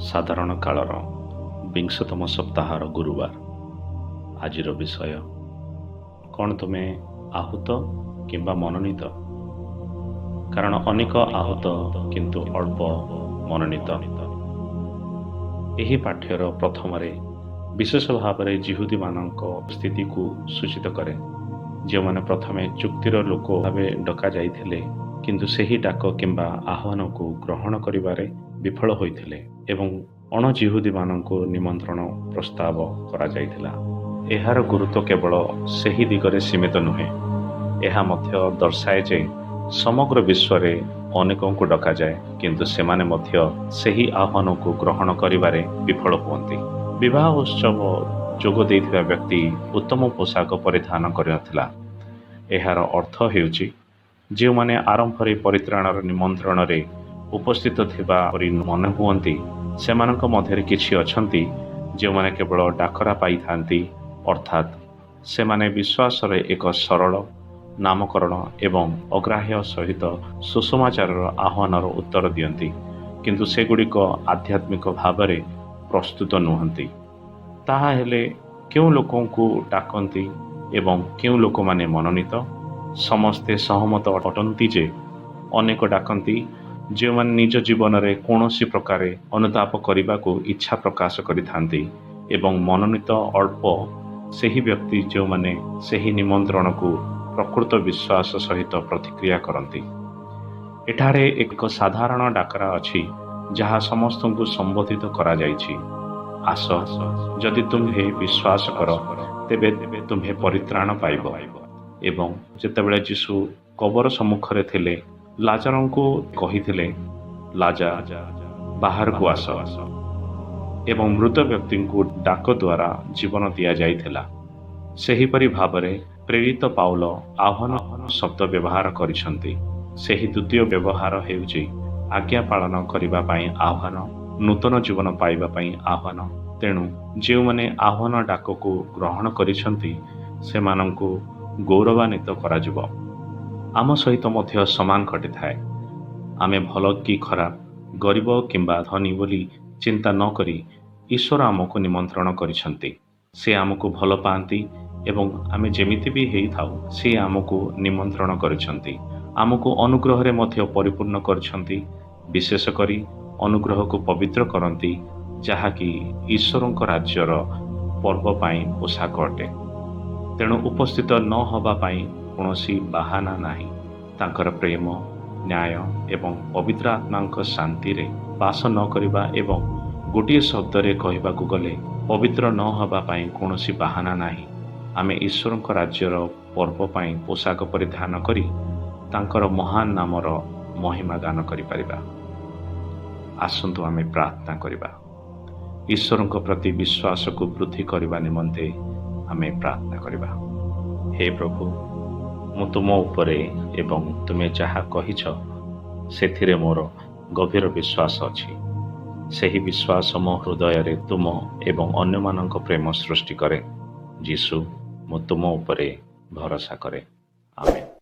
ସାଧାରଣ କାଳର ବିଂଶତମ ସପ୍ତାହର ଗୁରୁବାର। ଆଜିର ବିଷୟ, କ'ଣ ତୁମେ ଆହୁତ କିମ୍ବା ମନୋନୀତ? କାରଣ ଅନେକ ଆହୁତ, କିନ୍ତୁ ଅଳ୍ପ ମନୋନୀତ। ଏହି ପାଠ୍ୟର ପ୍ରଥମରେ ବିଶେଷ ଭାବରେ ଯିହୁଦୀମାନଙ୍କ ସ୍ଥିତିକୁ ସୂଚିତ କରେ, ଯେଉଁମାନେ ପ୍ରଥମେ ଚୁକ୍ତିର ଲୋକ ଭାବେ ଡକାଯାଇଥିଲେ, କିନ୍ତୁ ସେହି ଡାକ କିମ୍ବା ଆହ୍ୱାନକୁ ଗ୍ରହଣ କରିବାରେ ବିଫଳ ହୋଇଥିଲେ ଏବଂ ଅଣଜିହୁଦୀମାନଙ୍କୁ ନିମନ୍ତ୍ରଣ ପ୍ରସ୍ତାବ କରାଯାଇଥିଲା। ଏହାର ଗୁରୁତ୍ୱ କେବଳ ସେହି ଦିଗରେ ସୀମିତ ନୁହେଁ। ଏହା ମଧ୍ୟ ଦର୍ଶାଏ ଯେ ସମଗ୍ର ବିଶ୍ୱରେ ଅନେକଙ୍କୁ ଡକାଯାଏ, କିନ୍ତୁ ସେମାନେ ମଧ୍ୟ ସେହି ଆହ୍ୱାନକୁ ଗ୍ରହଣ କରିବାରେ ବିଫଳ ହୁଅନ୍ତି। ବିବାହ ଉତ୍ସବ ଯୋଗ ଦେଇଥିବା ବ୍ୟକ୍ତି ଉତ୍ତମ ପୋଷାକ ପରିଧାନ କରିନଥିଲା। ଏହାର ଅର୍ଥ ହେଉଛି, ଯେଉଁମାନେ ଆରମ୍ଭରେ ପରିତ୍ରାଣର ନିମନ୍ତ୍ରଣରେ ଉପସ୍ଥିତ ଥିବା ପରି ମନେ ହୁଅନ୍ତି, ସେମାନଙ୍କ ମଧ୍ୟରେ କିଛି ଅଛନ୍ତି ଯେଉଁମାନେ କେବଳ ଡାକରା ପାଇଥାନ୍ତି, ଅର୍ଥାତ୍ ସେମାନେ ବିଶ୍ୱାସରେ ଏକ ସରଳ ନାମକରଣ ଏବଂ ଅଗ୍ରାହ୍ୟ ସହିତ ସୁସମାଚାରର ଆହ୍ୱାନର ଉତ୍ତର ଦିଅନ୍ତି, କିନ୍ତୁ ସେଗୁଡ଼ିକ ଆଧ୍ୟାତ୍ମିକ ଭାବରେ ପ୍ରସ୍ତୁତ ନୁହନ୍ତି। ତାହା ହେଲେ କେଉଁ ଲୋକଙ୍କୁ ଡାକନ୍ତି ଏବଂ କେଉଁ ଲୋକମାନେ ମନୋନୀତ? ସମସ୍ତେ ସହମତ ଅଟନ୍ତି ଯେ ଅନେକ ଡାକନ୍ତି, ଯେଉଁମାନେ ନିଜ ଜୀବନରେ କୌଣସି ପ୍ରକାରେ ଅନୁତାପ କରିବାକୁ ଇଚ୍ଛା ପ୍ରକାଶ କରିଥାନ୍ତି ଏବଂ ମନୋନୀତ ଅଳ୍ପ ସେହି ବ୍ୟକ୍ତି, ଯେଉଁମାନେ ସେହି ନିମନ୍ତ୍ରଣକୁ ପ୍ରକୃତ ବିଶ୍ୱାସ ସହିତ ପ୍ରତିକ୍ରିୟା କରନ୍ତି। ଏଠାରେ ଏକ ସାଧାରଣ ଡାକରା ଅଛି, ଯାହା ସମସ୍ତଙ୍କୁ ସମ୍ବୋଧିତ କରାଯାଇଛି: ଆସ, ଯଦି ତୁମ୍ଭେ ବିଶ୍ୱାସ କର, ତେବେ ତୁମ୍ଭେ ପରିତ୍ରାଣ ପାଇବ। ଏବଂ ଯେତେବେଳେ ଯୀଶୁ କବର ସମ୍ମୁଖରେ ଥିଲେ, ଲାଜାରଙ୍କୁ କହିଥିଲେ, "ଲାଜା, ବାହାରକୁ ଆସ" ଏବଂ ମୃତ ବ୍ୟକ୍ତିଙ୍କୁ ଡାକ ଦ୍ୱାରା ଜୀବନ ଦିଆଯାଇଥିଲା। ସେହିପରି ଭାବରେ ପ୍ରେରିତ ପାଉଲ ଆହ୍ୱାନ ଶବ୍ଦ ବ୍ୟବହାର କରିଛନ୍ତି। ସେହି ଦ୍ୱିତୀୟ ବ୍ୟବହାର ହେଉଛି ଆଜ୍ଞା ପାଳନ କରିବା ପାଇଁ ଆହ୍ୱାନ, ନୂତନ ଜୀବନ ପାଇବା ପାଇଁ ଆହ୍ୱାନ। ତେଣୁ ଯେଉଁମାନେ ଆହ୍ୱାନ ଡାକକୁ ଗ୍ରହଣ କରିଛନ୍ତି, ସେମାନଙ୍କୁ ଗୌରବାନ୍ୱିତ କରାଯିବ। ଆମ ସହିତ ମଧ୍ୟ ସମାନ ଘଟିଥାଏ। ଆମେ ଭଲ କି ଖରାପ, ଗରିବ କିମ୍ବା ଧନୀ ବୋଲି ଚିନ୍ତା ନ କରି ଈଶ୍ୱର ଆମକୁ ନିମନ୍ତ୍ରଣ କରିଛନ୍ତି। ସେ ଆମକୁ ଭଲ ପାଆନ୍ତି ଏବଂ ଆମେ ଯେମିତି ବି ହେଇଥାଉ, ସେ ଆମକୁ ନିମନ୍ତ୍ରଣ କରିଛନ୍ତି। ଆମକୁ ଅନୁଗ୍ରହରେ ମଧ୍ୟ ପରିପୂର୍ଣ୍ଣ କରିଛନ୍ତି, ବିଶେଷ କରି ଅନୁଗ୍ରହକୁ ପବିତ୍ର କରନ୍ତି, ଯାହାକି ଈଶ୍ୱରଙ୍କ ରାଜ୍ୟର ପର୍ବ ପାଇଁ ପୋଷାକ ଅଟେ। ତେଣୁ ଉପସ୍ଥିତ ନ ହେବା ପାଇଁ କୌଣସି ବାହାନା ନାହିଁ। ତାଙ୍କର ପ୍ରେମ, ନ୍ୟାୟ ଏବଂ ପବିତ୍ର ଆତ୍ମାଙ୍କ ଶାନ୍ତିରେ ବାସ ନ କରିବା ଏବଂ ଗୋଟିଏ ଶବ୍ଦରେ କହିବାକୁ ଗଲେ ପବିତ୍ର ନ ହେବା ପାଇଁ କୌଣସି ବାହାନା ନାହିଁ। ଆମେ ଈଶ୍ୱରଙ୍କ ରାଜ୍ୟର ପର୍ବ ପାଇଁ ପୋଷାକ ପରିଧାନ କରି ତାଙ୍କର ମହାନ ନାମର ମହିମା ଗାନ କରିପାରିବା। ଆସନ୍ତୁ ଆମେ ପ୍ରାର୍ଥନା କରିବା। ଈଶ୍ୱରଙ୍କ ପ୍ରତି ବିଶ୍ୱାସକୁ ବୃଦ୍ଧି କରିବା ନିମନ୍ତେ ଆମେ ପ୍ରାର୍ଥନା କରିବା। ହେ ପ୍ରଭୁ, ମୁଁ ତୁମ ଉପରେ ଏବଂ ତୁମେ ଯାହା କହିଛ ସେଥିରେ ମୋର ଗଭୀର ବିଶ୍ୱାସ ଅଛି। ସେହି ବିଶ୍ୱାସ ମୋ ହୃଦୟରେ ତୁମ ଏବଂ ଅନ୍ୟମାନଙ୍କ ପ୍ରେମ ସୃଷ୍ଟି କରେ। ଯୀଶୁ, ମୁଁ ତୁମ ଉପରେ ଭରସା କରେ। ଆମେନ୍।